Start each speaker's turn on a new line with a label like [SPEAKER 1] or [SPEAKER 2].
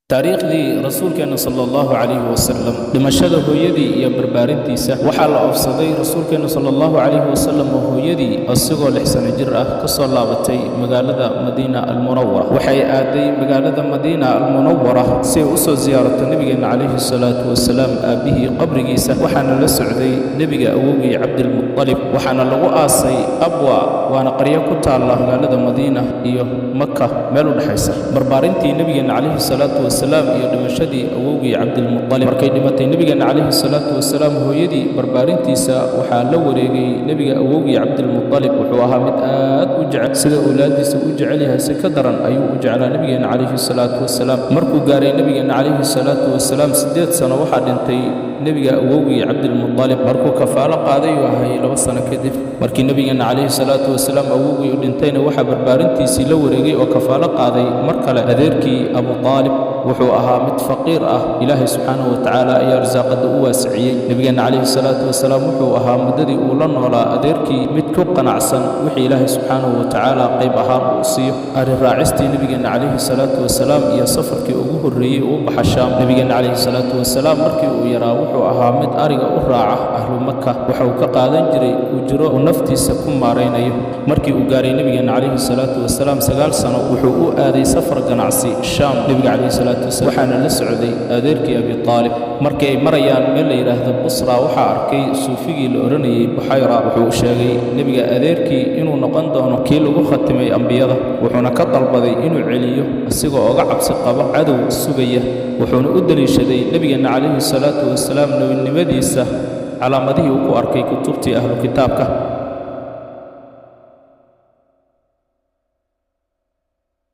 [SPEAKER 1] Taariikhdii Rasuulkeenna sala Allahu calayhi wasalam, dhimashada hooyadii iyo barbaarintiisa. Waxaa la oofsaday Rasuulkeenna sala Allahu calayhi wasalam oo hooyadii isagoo 6 sano jir ah ka soo laabatay magaalada Madiina Almunawara. Waxay aaday magaalada Madiina Almunawara si ay u soo siyaarato Nebigeenna calayhi salaatu wasalaam aabbihii qabrigiisa. Waxaana la socday nebiga awowgii Cabdilmutalib. Waxaana lagu aasay Abwa, waana qaryo ku taalla magaalada Madiina iyo Maka meel u dhexaysa. Barbaarintii Nebigeenna calayhi salaatu wasalaam iyo dhimashadii awowgii Cabdilmutalib. Markay dhimatay Nebigeenna calayhi salaatu wasalaam hooyadii, barbaarintiisa waxaa la wareegay nebiga awowgii Cabdilmutalib. Wuxuu ahaa mid aad u jecel, sida owlaaddiisa u jecel yahay si ka daran ayuu u jeclaa Nebigeenna calayhi salaatu wasalaam. Markuu gaaray Nebigeenna calayhi salaatu wasalaam 8 sano, waxaa dhintay nebiga awowgii Cabdilmutalib. Markuu kafaalo qaaday uu ahay 2 sano kadib markii Nebigeenna calayhi salaatu wasalaam awowgii u dhintayna, waxaa barbaarintiisii la wareegay oo kafaalo qaaday mar kale adeerkii Abu Aalib. Wuxuu ahaa mid faqiir ah, Ilaahay subxaanahu wa tacaala ayaa arsaaqadda u waasiciyey. Nebigeenna calayhi salaatu wasalaam wuxuu ahaa muddadii uu la noolaa adeerkii mid ku qanacsan wixii Ilaahay subxaanahu wa tacaala qayb ahaan uu siiyo. Arrin raacistii Nebigeenna calayhi salaatu wasalaam iyo safarkii ugu horreeyey uu baxa Shaam. Nebigeenna calayhi salaatu wasalaam markii uu yaraa wuxuu ahaa mid ariga u raaca ahlu Maka. Waxa uu ka qaadan jiray ujro uu naftiisa ku maaraynayo. Markii uu gaaray Nebigeenna calayhi salaatu wasalaam 9 sano, wuxuu u aaday safar ganacsi Shaam nebiga calayhi salaatu wasalaam, waxaana la socday adeerkii Abi Aalib. Markii ay marayaan meel la yidhaahdo Busra, waxaa arkay suufigii la odhanayey Buxayra. Wuxuu sheegay nebiga adeerkii inuu noqon doono kii lagu khatimay ambiyada, wuxuuna ka dalbaday inuu celiyo isagoo oga cabsi qabo cadow sugaya. Wuxuuna u deliishaday nebigeenna calayhi salaatu wasalaam nebinimadiisa calaamadihii uu ku arkay kutubtii ahlu kitaabka.